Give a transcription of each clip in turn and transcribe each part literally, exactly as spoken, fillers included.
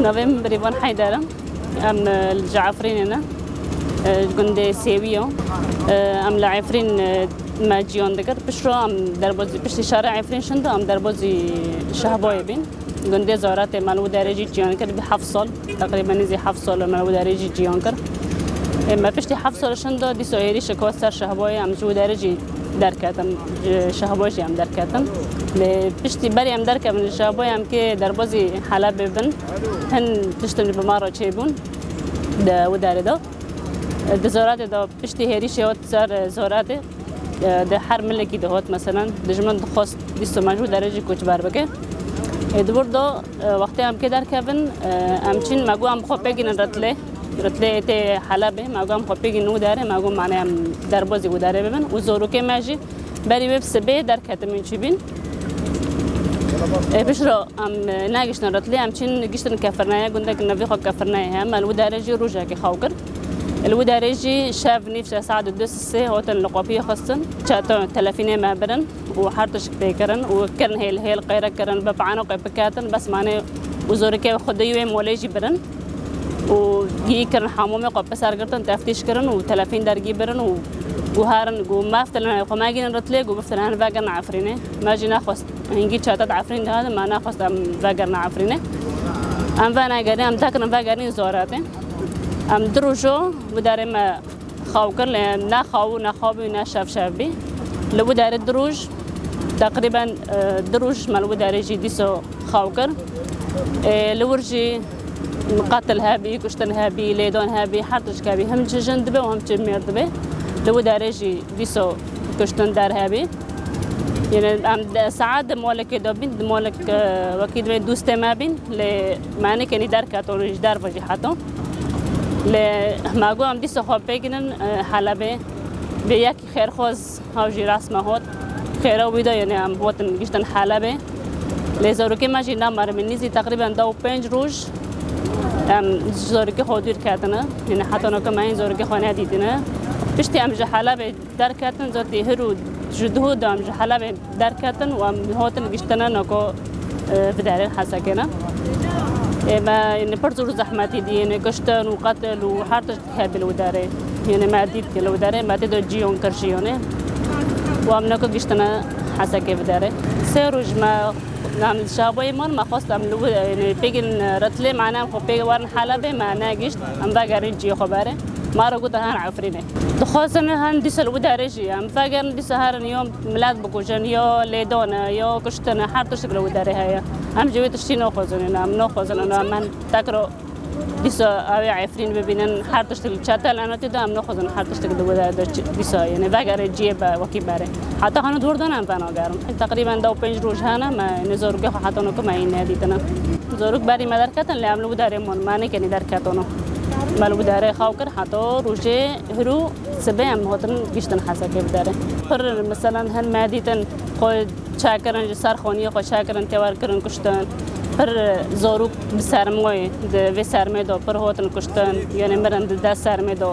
Navê min Birîvan Heyder e. Em, e, ji Efrînê ne. E, ji gundê Sêwiyo. E, em li Efrîn, e, me ciyan dikir. Piştre em derbozî, piştî şara Efrîn şindo, em derbozî Şehboyê bîn. Gundê Zoratê me li wî derê jî ciyan kir, bi heft sal, teqrîben nêzî heft sal me li wî derê jî ciyan kir. E, me piştî heft sal şindo, dîsa êrîşek hat ser Şehboyê, em ji wî derê jî derketin, ji Şehboyê jî em derketin. Lê piştî berî em derkevin li Şehboyê, em kê derbozî Helebê bin, hin tiştin bi me re çêbûn di wî derê de. Di Zoratê de piştî hêrîşê hat ser Zoratê, e, di her milekî de hat, meselen, dijmin dixwest dîsa me ji wî derê jî koçber bike. E, di wir de, e, wextê em kê derkevin, e, em çîn, me got em xwe pêgînin Ritlê. Ritlê tê Helebê, me got em xwe pêgînin wî derê, me got mane em derbozî wî derê bibin. Û zorokê me jî berî wê bi sibê derketin min çûbîn. E, piştre em, e, negiştin Ritlê, em çîn giştin Kefirneye, gundek navê xwe Kefirneye heye, me li wî derê jî rojekê xew kir. Li wî derê jî şev nîv şev saet du sê hatin li qapiyê xistin. Çeto telefînê me birin û her tişt pê kirin û kirin hêl hêl qeyre kirin, bi panoqê biketin, bes mane û zorikê xwedî wê molê jî birin û gî kirin hemûmê xwe piser girtin, teftîş kirin û telefîn dergî birin û guherin, got me ftilin xwe me gînin Ritlê, got biftilin vegerin Efrînê. Me jî nexwest. Hingî çete di Efrîn de hadin, me nexwest em vegerine Efrînê. Em venegerî, em tekirin vegerîn Zoratê. Em du roj o wî derê me xew kir, lê ne xew û ne xew bî, ne şev şev bî. Li wî derê du roj, teqrîben, e, du roj me li wî derê jî dîso xew kir. E, li wir jî qetil hebî, kuştin hebî, lêdan hebî, her tişt hebî. Him çi jin dibe û him çi mêr dibe. Li wî derê jî dîso kuştin der hebî. Yanî em de saet di molekê de bîn, di molek, e, wekî divê dostê me bîn, lê me nekenî derketin ji derve jî heta. Lê me got em dîsa xwe pêkinin, e, Helebê. Bê yekî xêrxwaz haw jî rast me hot. Xêra wî de yanî em hotin giştin Helebê. Lê zarokê me jî nemarimî nîzî teqrîben deh û pênc roj em ji zarokê xwe dûr ketine. Yanî heta noko me hîn zarokê xwe nedîtine. Piştî em ji Helebê derketin, zotî hir û ji duhû de em ji Helebê derketin û em hatin giştine noko, e, vidarê Hesekê ne. Ê me, yanî pir zor û zehmetî dî, yanî kuştin û qetil û her tişt hebî li wî derê. Yanî me dît ki li wî derê, me tê de ciyon kir jiyonê. Û em noko giştine Hesekê vidarê. Sê roj me, em li Şaboyê man, me xwest em li wî, yanî pêgin Ritlê, mane em xwe pê werin Helebê, me negişt, em vegerin ciyê xwe berê. Ma re gotin her Efrînê. Dixwazin hin dîsa li wî derê jî em vegerin, dîsa herin yo milet bikujin, yo lêdon e, yo kuştin e, her tiştik li wî derê heye. Em ji wê tiştî naxwazin, em naxwazin, em hin tekro dîsa ew ê Efrîn bibînin, her tiştik li çetel enatî de em naxwazin her tiştik li wî derê de çi-, dîsa, yanî vegere ciyê be wekî berê. Heta hanu dûr dan em venagerin. Teqrîben deh û pênc roj hene, me, yanî zorokê xwe heta noko me hîn nedîtine. Zorok berî me derketin, lê em li wî derê mon, me nekenî derketino. Me li wî derê xew kir, heta rojê hirû sibê em hatin giştin Hesekê bi derê. Pir, meselen, hin me dîtin xwe çekirin, ji ser xaniyê xwe çekirin, têwer kirin, kuştin. Pir zorok bi sermayê, di vê sermê de pir hatin kuştin, yanî mirin di dest sermê de.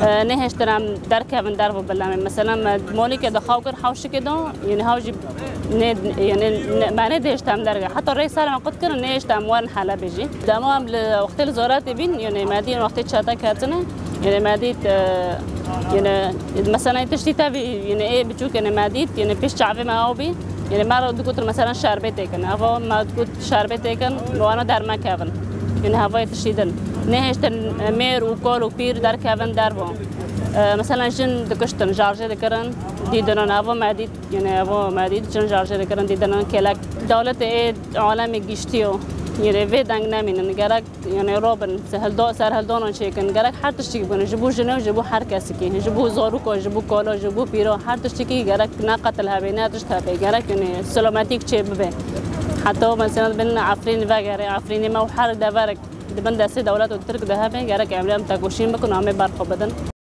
E, nehêştin em derkevin derve bilemê. Meselen, me molîkê de xew kir, hewşikê de, yanî hew jî nê, yanî ne, me nedihêşt em derge. Heta rê ser me qut kirin, nehêşt em werin Helebê jî. Dema em li wextê li Zoratê bîn, yanî me dîn wextê çete ketine, yanî me dît, e, yanî mesela tiştî tevî, yanî ê biçûk, yanî me dît, yanî pêş çavê me ew bî. Yanî me re digotin mesela şerbê têkin. Eva me digot şerbê têkin, li wana dermekevin. Yanî hevayê tiştî din. Nehêştin mêr û kol û pîr derkevin derve. E, mesela jin dikuştin, şarjê dikirin, dîdinin. Eva me dît, yanî eva me dît, jin şarjê dikirin, dîdinin kêlek. Dewletê ê alemê giştiyo. Yanî vê deng nemînin. Gerek, yanî robin, se hildo-, serhildonan çêkin. Gerek her tiştî bûne. Ji bo jinê û ji bo her kesikî. Ji bo zaroko, ji bo kolo, ji bo pîro, her tiştîkî gerek ne qetil hebe, ne tişt hebe. Gerek, yanî selametîk çê bibe. Heta mesela bin Efrîn vegere, Efrînê me û her deverek di bin destê dewlet û Tirk de hebe, gerek em, em tekoşîn bikin û em ê ber xwe bidin.